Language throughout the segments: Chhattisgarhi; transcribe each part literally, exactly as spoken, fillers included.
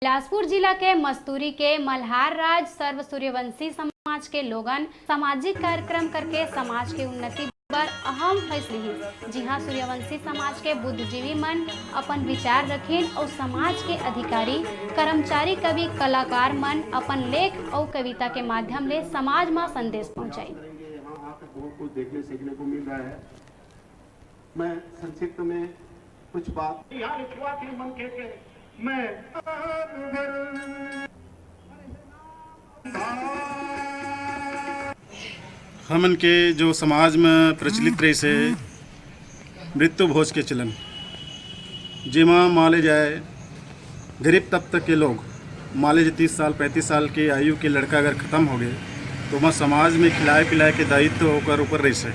बिलासपुर जिला के मस्तूरी के मल्हार राज सर्व सूर्यवंशी समाज के लोगन सामाजिक कार्यक्रम करके समाज के उन्नति बर अहम फैसला लिहिस, जिहां सूर्यवंशी समाज के बुद्धिजीवी मन अपन विचार रखिन अउ समाज के अधिकारी, कर्मचारी, कवि, कलाकार मन अपन लेख अउ कविता के माध्यम ले समाज म संदेश पहुंचाइन। करेंगे। यहाँ आकर बहुत कुछ देखने को मिल रहा है। मैं संक्षिप्त में कुछ बात यहाँ लिखवा के मन के, के मैं हमन के जो समाज में प्रचलित रहिस हे मृत्यु भोज के चलन, जेमा मान ले जाए गरीब तबका के लोग, मान ले जाए तीस साल पैंतीस साल के आयु के लड़का अगर खत्म हो गए तो ओमा समाज में खिलाए पिलाए के दायित्व ओकर ऊपर रहिस हे।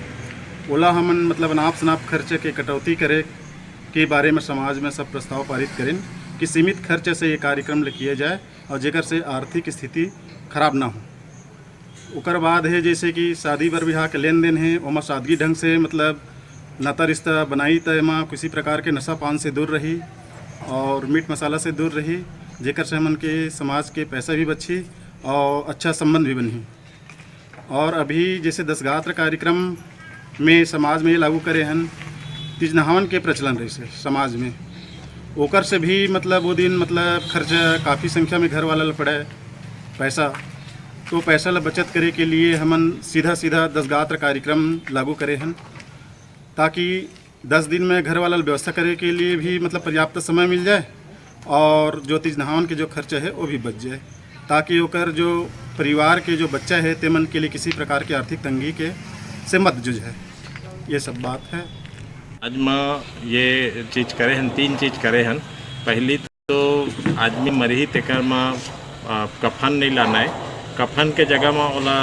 ओला हमन मतलब अनाप शनाप खर्च के कटौती करे के बारे में समाज में सब प्रस्ताव पारित करेन कि सीमित खर्च से ये कार्यक्रम ल किया जाए और जेकर से आर्थिक स्थिति खराब ना हो। ओकर बाद हे जैसे कि शादी बर बिहाव के लेन देन हे, ओमा सादगी ढंग से मतलब नाता रिश्ता बनाई त एमा किसी प्रकार के नशा पान से दूर रही और मीट मसाला से दूर रही, जेकर से हमन के समाज के पैसा भी बची और अच्छा संबंध भी बनही। और अभी जैसे दसगात्र कार्यक्रम में समाज में ये लागू करे हन, तीज नहावन के प्रचलन रहिस हे समाज में, ओकर से भी मतलब वो दिन मतलब खर्च काफ़ी संख्या में घर वाला ल पड़े पैसा, तो पैसा ला बचत करे के लिए हमन सीधा सीधा दसगात्र कार्यक्रम लागू करे हन, ताकि दस दिन में घर वाला ल व्यवस्था करे के लिए भी मतलब पर्याप्त समय मिल जाए और जो तीज नहावन के जो खर्चा है वो भी बच जाए, ताकि ओकर जो परिवार के जो बच्चा है तेमन के लिए किसी प्रकार के आर्थिक तंगी के से मत जूझे। ये सब बात है। आज म ये चीज करे हन, तीन चीज करे हन। पहली तो आदमी मरही तेकर म अ, कफन नहीं लाना है। कफन के जगह म ओला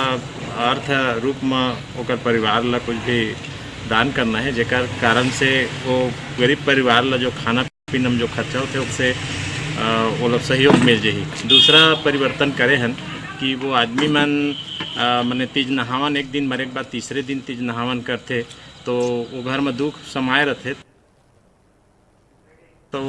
अर्थ रूप म ओकर परिवार ला कुछ भी दान करना है, जेकर कारण से वो गरीब परिवार ला जो खाना पीना में जो खर्चा होथे ओसे अ, ओला सहयोग मिल जाही। दूसरा परिवर्तन करे हन कि वो आदमी मन अ, मने तीज नहावन एक दिन मरे के बाद तीसरे दिन तीज नहावन करथे, तो वो घर में दुख समाये रथे। तो